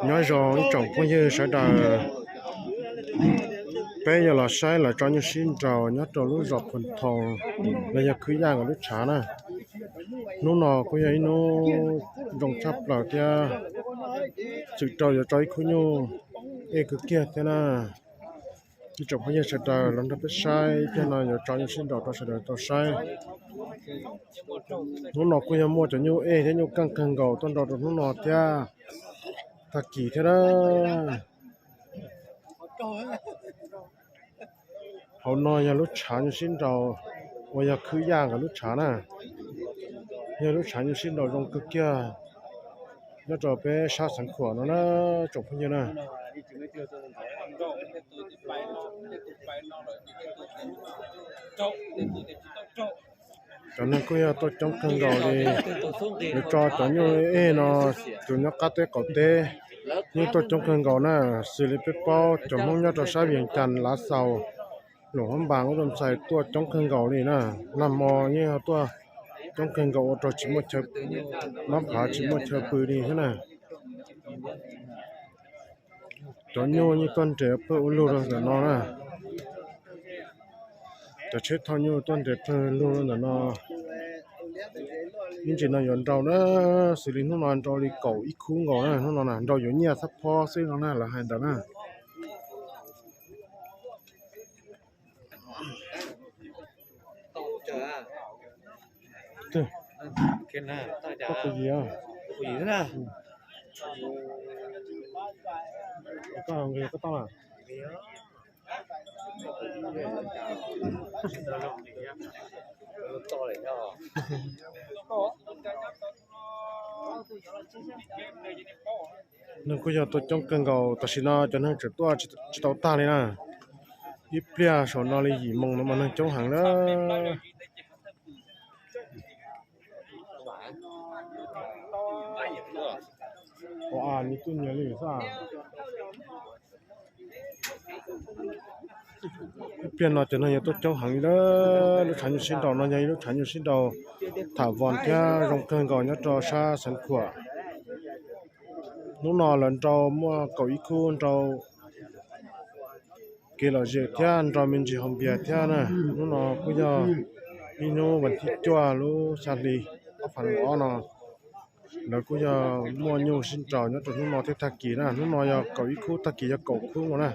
Nyob zoo ib tsoom phooj ywg sawv daws, peb yuav los saib lawv tso nyuj sib nraus nyob rau lub zos Phu Thoo, los yog Khwb Yaj nkawd lub tshav na. Hnub no kuj yog ib hnub zoo tshaj plaws thiab, txwm rau yuav tso ib khub nyuj ej kawg kiag thiab na. Ib tsoom phooj ywg sawv daws los nrog peb saib, ib pliag no yuav tso nyuj sib nraus rau sawv daws tau saib. Hnub no kuj yog muaj cov nyuj ej thiab nyuj keej kawg nkaus tuaj nrau rau hnub no thiab, tag kis thiab na. Hauv no yog lub tshav nyuj sib nraus uas yog Khwb Yaj nkawd lub tshav na. Yog lub tshav nyuj sib nraus zoo kawg kiag nyob rau peb sab Xeev Khuam no na, tsoom phooj ywg na. Cov neeg kuj yog tuaj coob kawg nkaus li. Yuav tso cov nyuj ej no, tus nyob qab teb qaum teb, yeej tuaj coob kawg nkaus na. Xws li peb paub cov Hmoob nyob rau sab Vias Cas, Lav Xaus, Luam Phab Npas, Ub Doo Xais tuaj coob kawg nkaus li na. Nag hmo yeej tuaj coob kawg nkaus ua rau tsis muaj chaw, mab phav tsis muaj chaw pw li thiab na. Cov nyuj yeej tuaj nres pawg ua lug rau ntawm no na. Cov tsheb thauj nyuj tuaj nres pawg lug rau ntawm no. Ib ntsis no yuav nrau na, xws li hnub no nrau li kaum ib khub nkaus na, hnub no na nrau yuav nyiaj xab phob xwb no na, lawv hais ntawd na. Neeg kuj yog tuaj coob kawg nkaus, tam sim no cov neeg tseem tuaj tsis tau tag li na. Ib pliag saum no li yim moos no mas neeg coob heev na. Ua, nws tuaj nyias li xwb. Ib pliag no cov neeg yuav tuaj coob heev li lawm. Lub tshav nyuj sib nraus no yog ib lub tshav nyuj sib nraus tham voos thiab zoo kawg nkaus nyob rau sab Xeev Khuam. Hnub no lawv nrau muaj kaum ib khub nrau kev lom zem thiab nrau me ntsis haus npias thiab na. Hnub no kuj yog ib hnub vas thib cuaj lub xya hli ob phav nees nkaum ob no, lawv kuj yog muaj nyuj sib nraus nyob rau hnub no thiab tag kis na. Hnub no yog kaum ib khub, tag kis yog kaum khub no na.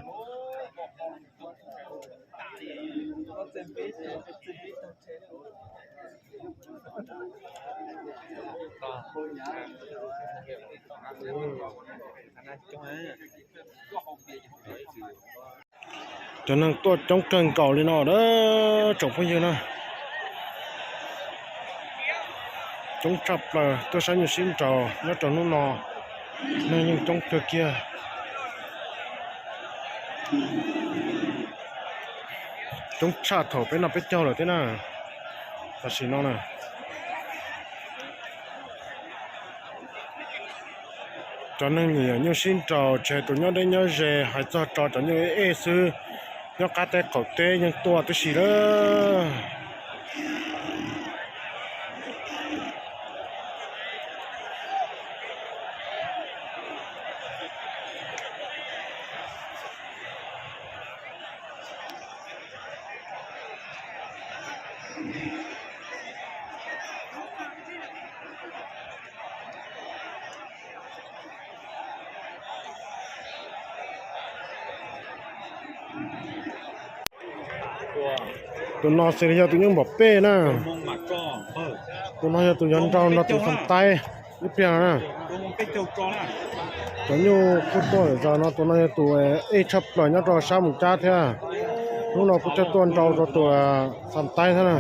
Cov neeg tuaj coob kawg nkaus li no na tsoom phooj ywg na. Coob tshaj plaws tuaj saib nyuj sib nraus nyob rau hnub no, neeg yeej coob kawg kiag. Coob tshaj thaum peb noj peb caug lawm thiab na. Tam sim no na, cov neeg nyiam nyuj sib nraus, tsis hais tus nyob deb nyob ze, hais txog tso cov nyuj ej xwb, nyob qab teb qaum teb yeej tuaj tib si lawm. Tus no xws li yog tus nyuj npam pej na. Tus no yog tus yuav nrau nrog tus xam taib ib pliag no na. Cov nyuj kuj tuaj zog no, tus no yog tus ej tshaj plaws nyob rau sab Moos Cab thiab. Hnub no kuj coj tuaj nrau rau tus xam taib thiab na.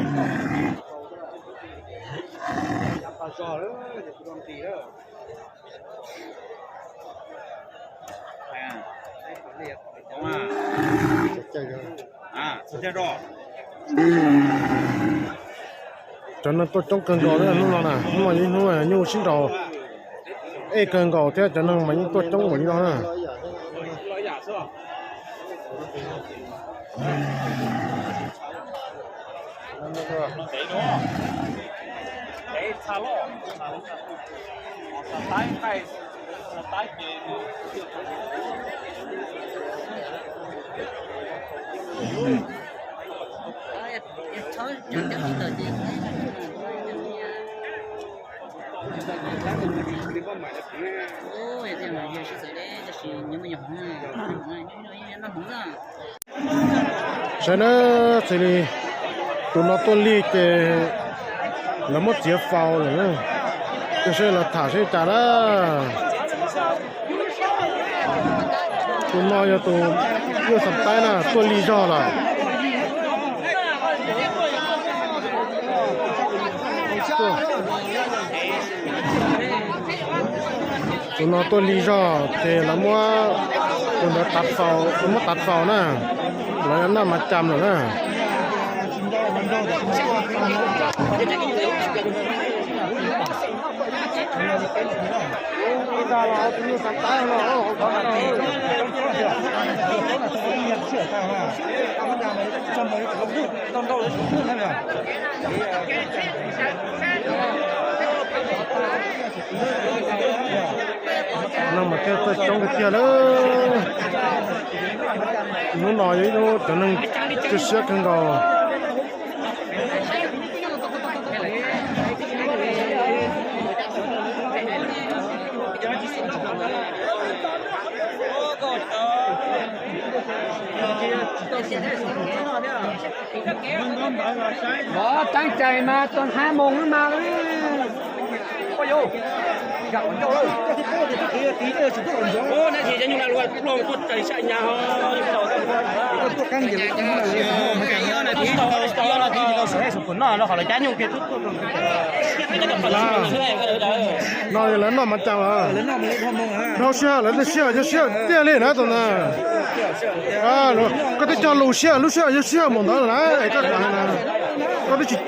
Cov neeg tuaj coob kawg nkaus li hnub no na, hnub no yog ib hnub nyuj sib nraus ej kawg nkaus thiab cov neeg mas yeej tuaj coob npaum li no na. Saib na, txij li tus no tuaj lig ces lawv muab txiav faus lawm na. Cia saib lawv tham seb cas na. Tus no yog tus nyuj xas taib na, tuaj lig zog lawm. Tus no tuaj lig zog ces lawv muab tus ntawd tav faus, lawv muab tav faus na, lawv noj mas cam lawm na. No mas thiaj txawj coob tiag tiag lawm. Hnub no yog ib hnub cov neeg tu siab kawg nkaus. Vov teeb cai mas tau hab moos mas. No lawv noj mas cas lawm. Dhau sij hawm lawv sij hawm yog sij hawm tiag li na tus ntawd. Koj twb cog lus sij hawm, lub sij hawm yog sij hawm mus ntawd lawm na. Koj yog tsis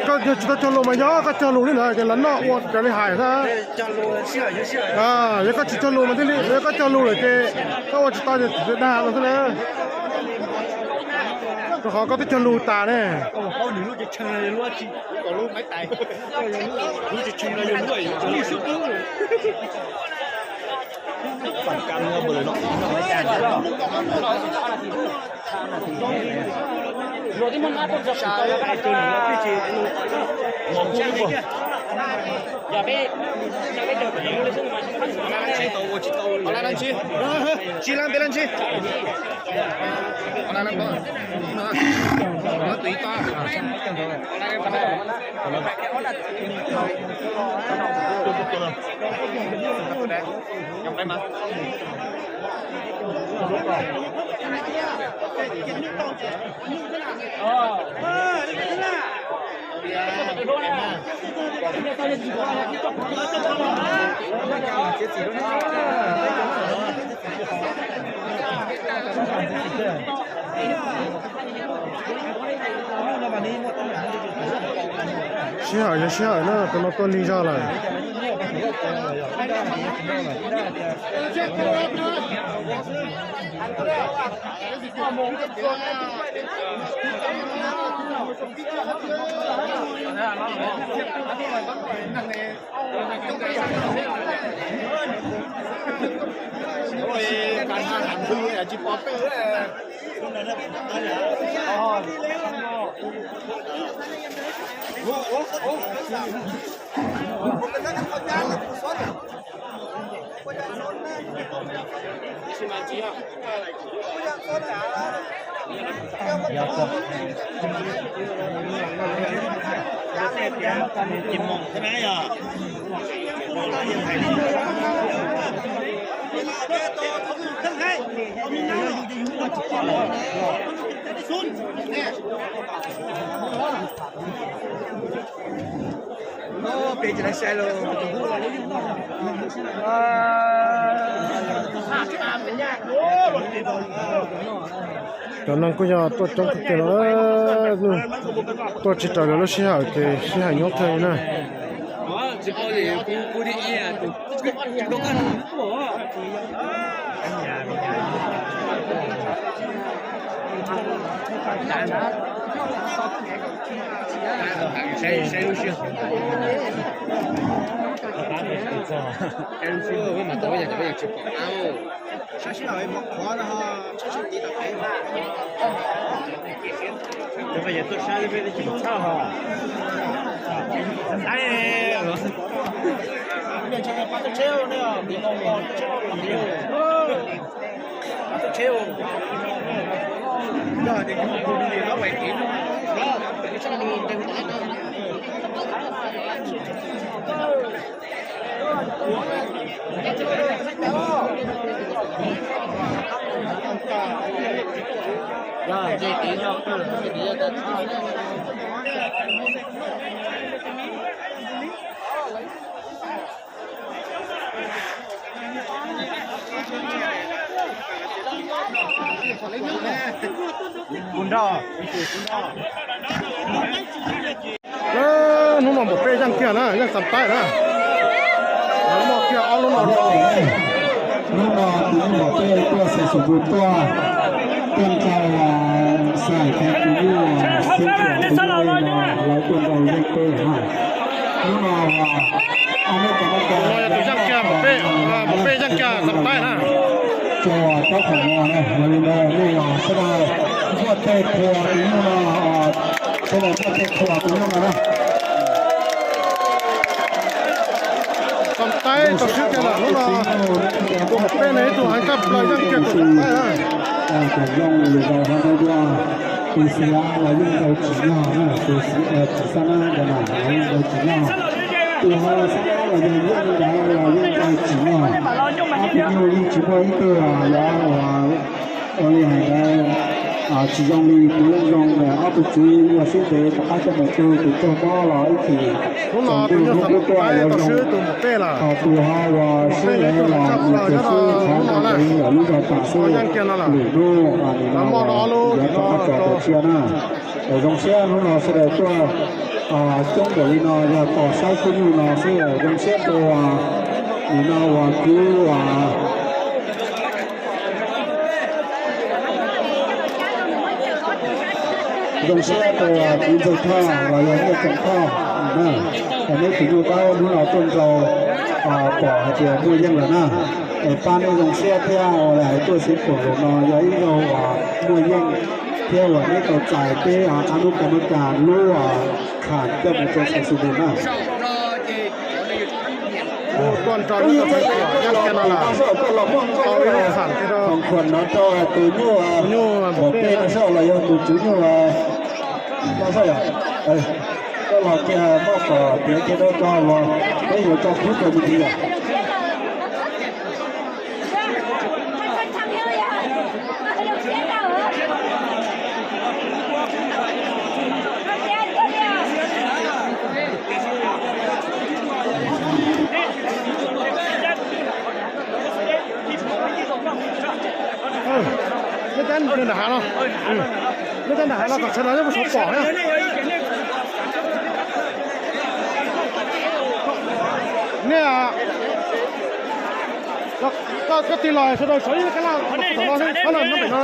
tau cog lus mas yog koj cog lus li ntawd ces lawv noj ua raws li hais xwb. Yog koj tsis cog lus mas thiaj li, yog koj cog lus lawm ces koj ua tsis tau ces txiv dag no xwb na. Rau qhov koj twb cog lus tas ne. Tsis lab npe lab ntsib. Sij hawm yog sij hawm na, tus no tuaj lig zog lawm. Cov neeg kuj yog tuaj coob kawg kiag no, tuaj tsis raws lawv lub sij hawm ces sij hawm nyob kawg li na. Hnub no npam peb yeej kiag na, yeej xam taib na. Muaj kiag ob lub no. Hnub no tus npam peb tuaj xais xus npus tuaj, tuaj nrau xais tus nyuj xib tiam tus nyuj no lawv tuaj nrau yeej peb ha. Hnub no ob lub no yog tus yeej kiag npam peb, npam peb yeej kiag xam taib na. Tso rab qhov no na, yog li no nej los sawv daws npuaj tej qhua tus nyuj no, sawv daws npuaj tej qhua tus nyuj no na. Xam taib tau swb kiag lawm hnub no. Tus npam peb no ib tug heev kab plaws yeej kiag tus xam taib na. Tus xiav los yeej nrau tsim nyog na, tus xiav, tus xab nab ntawd mas los yeej nrau tsim nyog. Tus ho xab nab los yog yeej ntawd los yeej nrau tsim nyog. Ob tug nyuj yeej tsis muaj ib tug los yog ua li hais ntawd tsis zoo li tus yeej zoo. Ob tug tswv ua siab ntev rov qab coj mus tu tus raug mob los ib chim. Hnub no tus nyuj xam taib tau swb tus npam peb lawm. Tus ho ua siab ntev los tus tswv qhov ntawd ntev lub zog tas xwb. Lwm hnub nim no yuav rov qab tso tus tshiab na. Zoo siab hnub no sawv daws tuaj coob npaum li no yog tos saib xub nyuj no xwb. Zoo siab rau nim no uas kwv uas Zoo siab rau kwv Ntxawg Thoj los yog Nyiaj Txoos Thoj na, es neb tus nyuj taub hnub no tuaj nrau pom hais tias muaj yeej lawm na. Es pab neb zoo siab thiab uas tuaj xeev pom zaum no yog ib zaug uas muaj yeej thiab uas neb tau txais peb a nub ka mab kas lub kham coj mus rau xais xus npus na. Tuaj nrau nyob rau sab pem yeej kiag no lawm, tau ib lub kham kiag rau tus nyuj, tus nyuj npam peb no soj los yog tus tswv nyuj no soj yom. Koj los kiag moj kom piav kiag rau tso los peb yuav tso khub rau me ntsis yom. Nyob nram hav no, nyob nram hav no kom sawv daws nyob puag saum pom thiab. Nej, koj tig los sawv daws sawv ib kab laj, koj tig los sawv daws nyob pem no.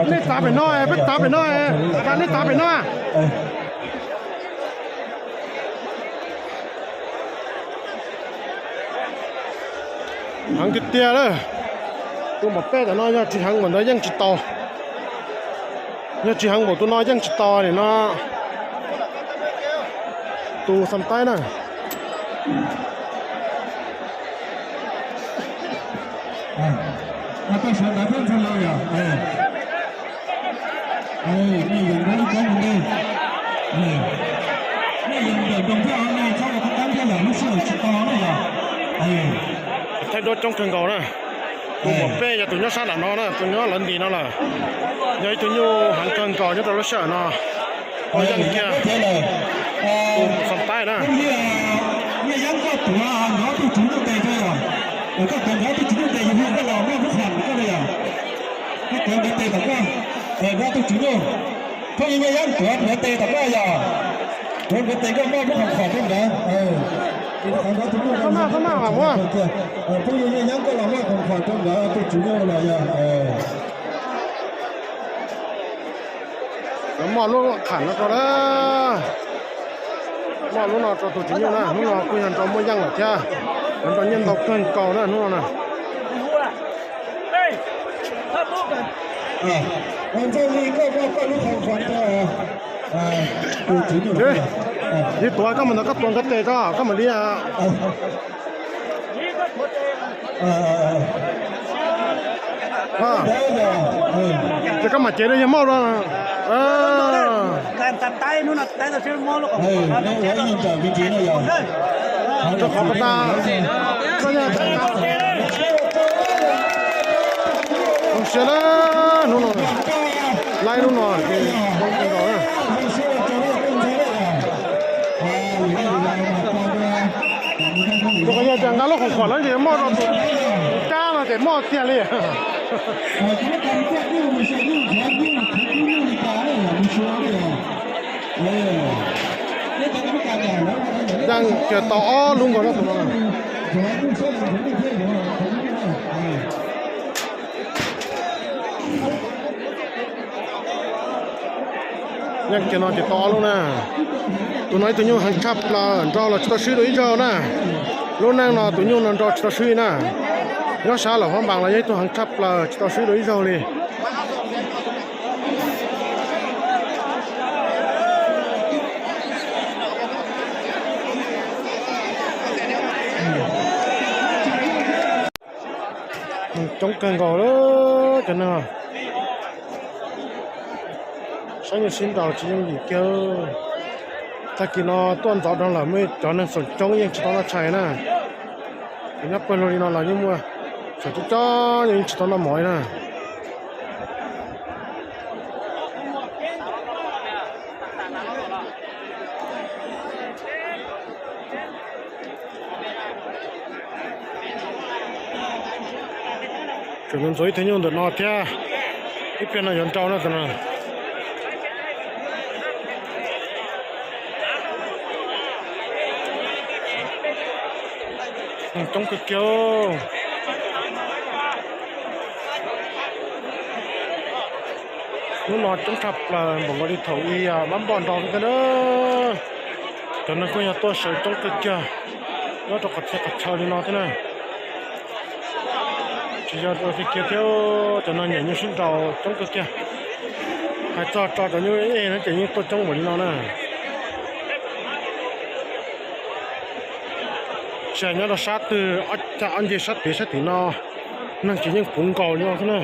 Nej tav pem no, peb tav pem no, nej tav pem no. Heev tiag tiag lawm. Tus npam peb tam no yog tsis heev npaum ntawd yeej tsis tau. Yog tsis heev npaum tus no yeej tsis tau nim no. Tus xam taib na. Thaij duab coob kawg nkaus na. Tus npam peb yog tus nyob sab nram no na, tus nyob lawv nti no lawm. Yog ib tug nyuj heev kawg nkaus nyob rau lub sij hawm no. Ua yeej kiag. Tus xam taib na. Tus tswv nyuj, phooj ywg Nyiaj Yeeb tuav npluav tes tom koj yog, tuav npluav tes koj muaj lub khoom khom rau nkawd. Phooj ywg Nyiaj Yeeb koj los muaj khoom khom rau nkawd tus tswv nyuj los yog. Muaj lub kham no rau na, muaj lub no rau tus tswv nyuj na, hnub no kuj yog nrau muaj yeej lawm thiab, nrau nyiaj ntau kawg nkaus na hnub no na. Ntxawg Lis, koj muaj koj lub khoom khom rau tus tswv nyuj. Lis tuav, koj mus ntawd koj tuav nkawd tes tso, koj mam li. Ces koj mam cev rau yawg Mauj no. Rau qhov pas tas, koj yog zoo siab na, hnub no laib lub no ces zoo kawg nkaus na. Tus qhov yog tias nqa lub khoom khom no ces muaj rau tus cab no ces muaj tiag li. Yeej kiag tau ob lub nkaus no tus no. Yeej kiag no ces tau ob lub na. Tus no ib tug nyuj heev tshaj plaws, nrau los tsis tau swb dua ib zaug na. Lub neej no tus nyuj no nrau tsis tau swb na. Nyob sab Luam Phab Npaas los yog ib tug heev tshaj plaws tsis tau swb dua ib zaug li. Coob kawg nkaus lawm cov neeg. Saib nyuj sib nraus tsis yooj yim kiag. Tag kis no tuaj ntxov dhau lawm muaj cov neeg xoom coob yeej tsis tau noj tshais na. Ces nyob pawg lug li no los yeej muaj xoom coob coob yeej tsis tau noj mov li na. Tseem ntxuav ib tug nyuj ntawm no thiab, ib pliag no yuav nrau no tus no. Coob kawg kiag. Hnub no coob tshaj plaws npaum nkaus li thaum ub mab npoj nrau thiab na. Cov neeg kuj yog tuaj sawv coob kawg kiag nyob rau qhov txhia qhov chaw li no thiab na. Tsis yog ua tiag kiag thiab, cov neeg nyiam nyuj sib nraus coob kawg kiag. Hais txog tso cov nyuj ej no ces yeej tuaj coob npaum li no na. Tsis hais nyob rau sab twg, ob cag ob nceg sab tid sab tim no neeg ces yeej puv nkaus li no thiab na.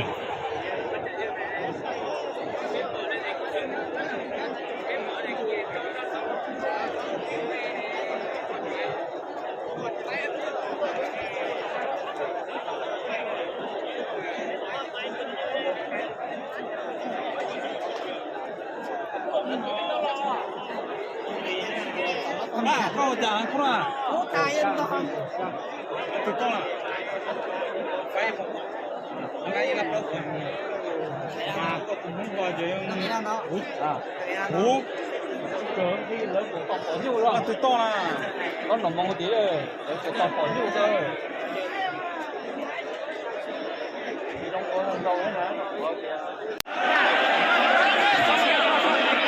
Tus toj na, koj nom moo tias lawv tsis tau pom nyuj xwb.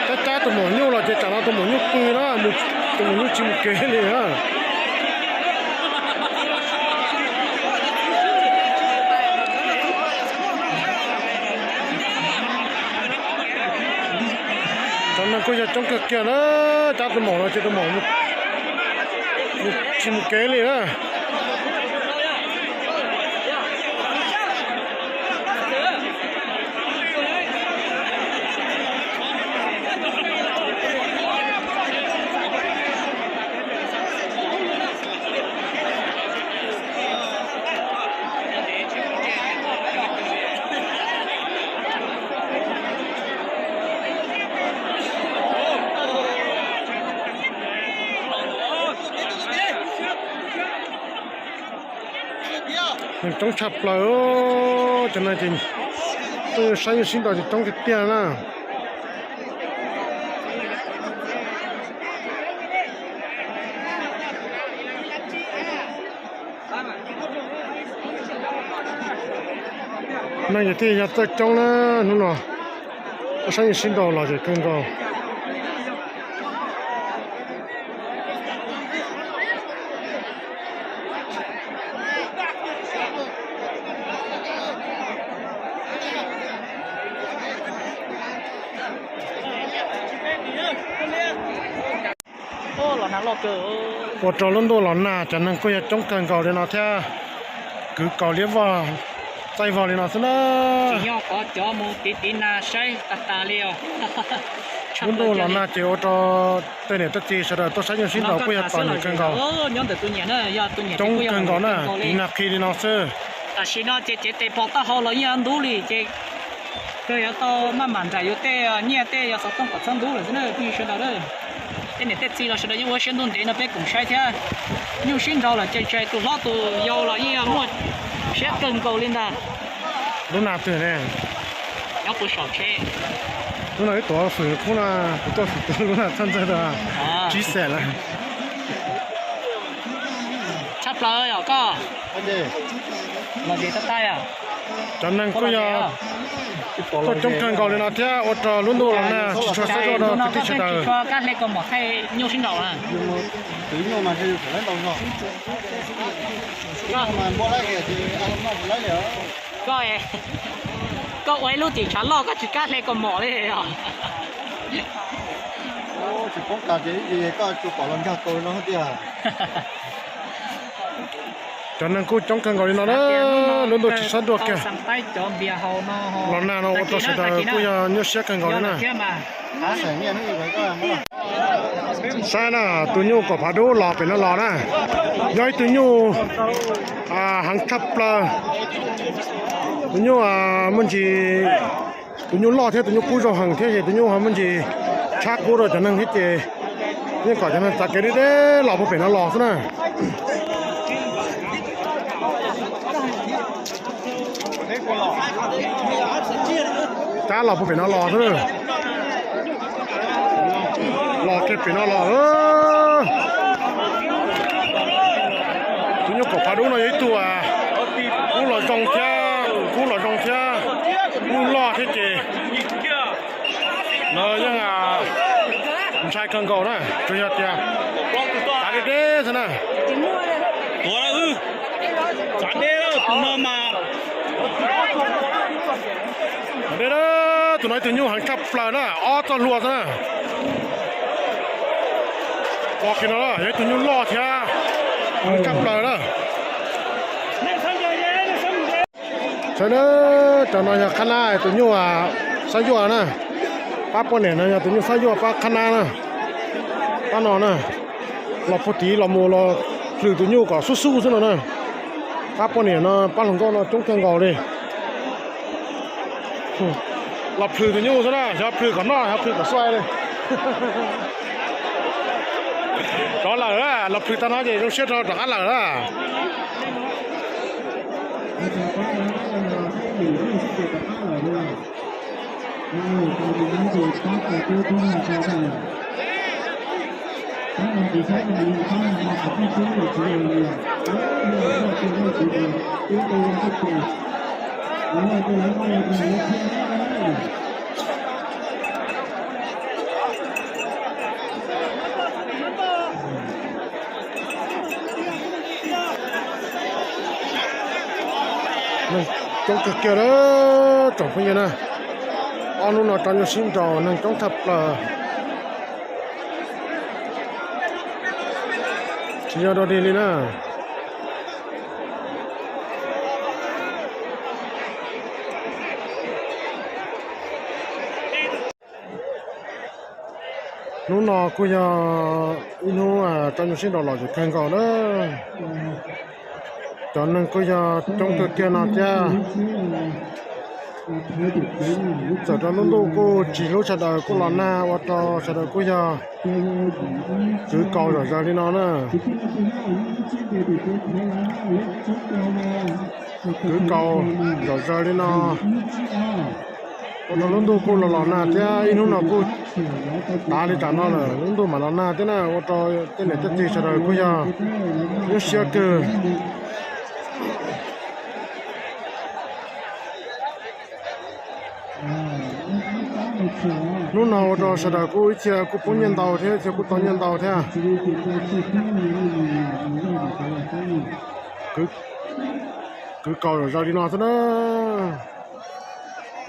Cab cab tus maum nyuj los ces tsam no tus maum nyuj pw na, tus maum nyuj tsis mus kev li na. Cov neeg kuj yog coob kawg kiag na, cab tus maum los ces tus maum tsis mus kev li na. Neeg coob tshaj plaws, cov no ces Saib nyuj sib nraus ces coob tiag tiag na. Neeg ces thiaj yog txawj coob na hnub no. Tuaj saib nyuj sib nraus los ces kawg nkaus. Ua rau lub ntuj los nag cov neeg kuj yog coob kawg nkaus li no thiab. Kwv kaus liab vog txaij vog li no xwb na. Lub ntuj los nag ces ua rau tej niam tej txiv sawv daws tuaj saib nyuj sib nraus kuj yog txom nyem kawg nkaus. Coob kawg nkaus na, tiv nag qhi li no xwb. Tam sim no ces cev tes pom taub hau los yeej ntub li ces kawg yuav tau maj mam nraim yus tej nyiaj tej yog xov tooj kom txhob ntub lawm xwb na phooj ywg sawv daws. Tej niam tej txiv los sawv daws yeej ua siab ntuj ntev no peb koom saib thiab. Nyuj sib nraus lawm ces txawm tus hlob tus yau los yeej muaj siab kawg nkaus li ntag. Lub nag twg ne? Nyob puag saum tsheb. Lub no ib tuav fwm qub na, kuv tuaj fwm tus lub na txhaj ntxawg tau tsib xees lawm. Tshaj plaws yom koj. Cov neeg kuj yog tuaj coob kawg nkaus li no thiab ua rau lub ntuj los nag tsis tshua xab zuaj rau kwv tij sawv daws. Koj, koj ua ib lub tim tshav loj koj tsis kab hle kaus mom li os. Tsis poob kas ces ib ntsis koj tsuas pom los nkag kaus no tiag. Cov neeg kuj coob kawg nkaus li no na, lub ntuj tsis xob dua kiag. Los nag no ua rau sawv daws kuj yog nyuaj siab kawg nkaus li na. Saib na, tus nyuj kom phav dub los pem no los na, yog ib tug nyuj heev tshaj plaws. Tus nyuj muaj ntsis, tus nyuj loj thiab tus nyuj kub zoo heev thiab ces tus nyuj ho muaj ntsis tshab kub rau cov neeg thiab ces yeej kom cov neeg txav kev deb deb los puag pem no los xwb na. Cab los puag pem no los xwb. Los kiag pem no los. Tus nyuj kaum phav dub no yog ib tug kub los zoo thiab, kub los zoo thiab, nyuj loj thiab ces no yeej ntshai kawg nkaus na, tsuas yog tias txav deb deb xwb na. Tuav lawm, txav deb lawm tus no mas. Deb, tus no ib tug nyuj heev tshaj plaws na, ob txoj hlua xwb na. Pom kiag no yog ib tug nyuj loj thiab heev tshaj plaws na. Saib na, cov no yog qhab nab tus nyuj sab yuaj na. Pab poj niam no yog tus nyuj sab yuaj pab qhab nab na. Pab no na, los puag tid los mus los plhws tus nyuj kom xub xub xwb no na. Pab poj niam no pab hluas nkauj no coob kawg nkaus li. Los plhws tus nyuj xwb na, xyov plhws kom noj xyov plhws kom xuaij li. Rov lawm, los plhws tag no ces zoo siab rov rov qab lawm na. Neeg coob kawg kiag na, tsoom phooj ywg na. Ob hnub no rau nyuj sib nraus neeg coob tshaj plaws. Tsis yog dog dig li na. Hnub no kuj yog ib hnub rau nyuj sib nraus lom zem kawg nkaus na. Cov neeg kuj yog coob kawg kiag no thiab. Txawm rau lub ntuj kuj tsis hlub sawv daws kuj los nag ua rau sawv daws kuj yog kwv kaus zom zaws li no na. Kwv kaus zom zaws li no, ua rau lub ntuj kuj los los nag thiab ib hnub no kuj tav li tam no lawm lub ntuj mam los nag thiab na, ua rau tej niam tej txiv sawv daws kuj yog nyuaj siab kawg. Hnub no ua rau sawv daws kuj ib txhia kuj poob nyiaj ntau thiab ib txhia kuj tau nyiaj ntau thiab. Kwv kaus zom zaws li no xwb na.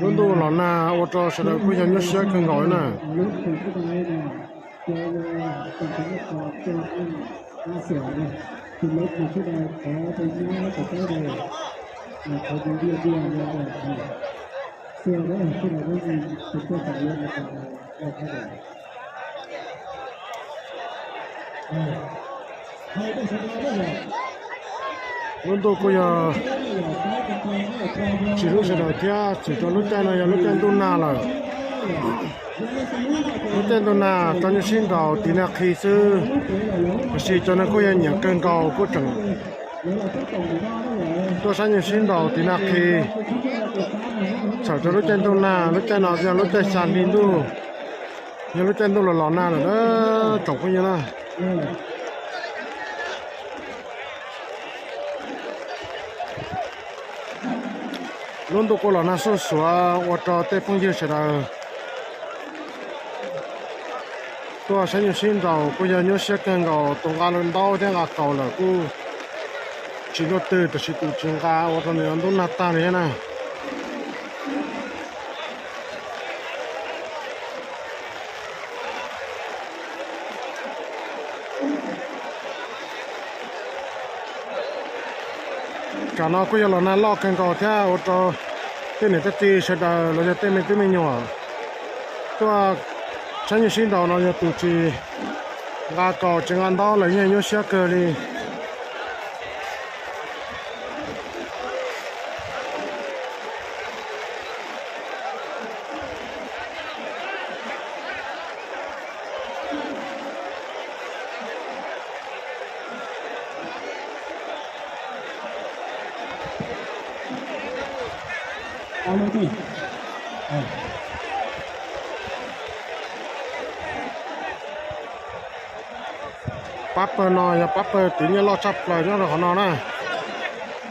Lub ntuj los nag ua rau sawv daws kuj yog nyuaj siab kawg nkaus li na. Lub ntuj kuj yog tsis hlub sawv daws thiab txhim rau lub caij no yog lub caij ntuj nag lawm. Lub caij ntuj nag rau nyuaj sib nraus tiv nag qhi xwb, tiam sis cov neeg kuj yog nyiam kawg nkaus kuj tseem tuaj saib nyuaj sib nraus tiv nag qhi. Txhawm rau lub caij ntuj nag, lub caij no yog lub caij xya hli ntuj, yog lub caij ntuj los los nag lawm na tsoom phooj ywg na. Lub ntuj kuj los nag xuj xuav ua rau tej phooj ywg sawv daws tuaj saib nyuaj sib nraus kuj yog nyuaj siab kawg nkaus, tus nqa ntaub thiab nqa kaus lawm kuj tsis luaj twg, tab sis tus tsis nqa ua rau nws ntub nag tag li thiab na. Tsam no kuj yog los nag loj kawg nkaus thiab ua rau tej niam tej txiv sawv daws los yog tej me tub me nyuam tuaj saib nyuaj sib nraus no yog tus tsis nqa kaus tsis nqa ntaub lawm yeej nyuaj siab kawg li. Pab pawg no yog pab pawg tiv nyiaj loj tshaj plaws nyob rau qhov no na.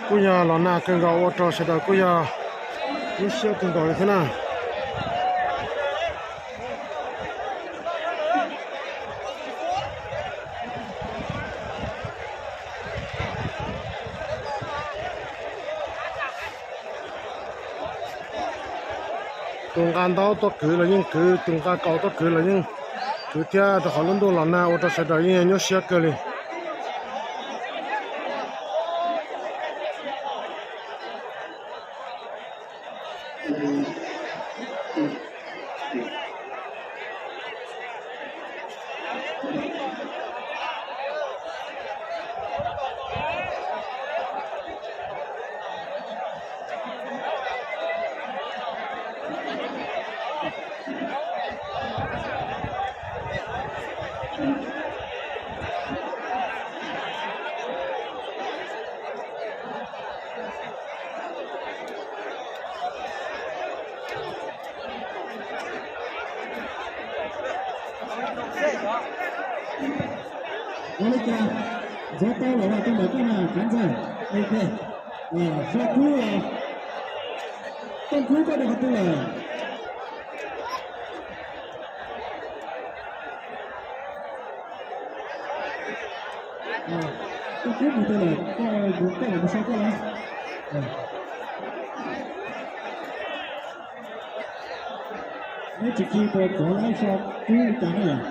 Kuj yog los nag kawg nkaus ua rau sawv daws kuj yog lub siab kawg nkaus li thiab na. Tus nqa ntaub tuaj kwv los yeej kwv, tus nqa kaus tuaj kwv los yeej kwv thiab, rau qhov lub ntuj los nag ua rau sawv daws yeej nyuaj siab kawg li. Ua li cas ntxuav tau lawm no, tus ntawm koj na, Kav Ntxawg. Ok. Sab Kub, Tooj Kub koj rau qhov twg lawm? Tooj Kub mus twg lawm, koj mus koj los mus sau koj los. Neb tsis khi tus tsov laib Sab Kub li cas na yom?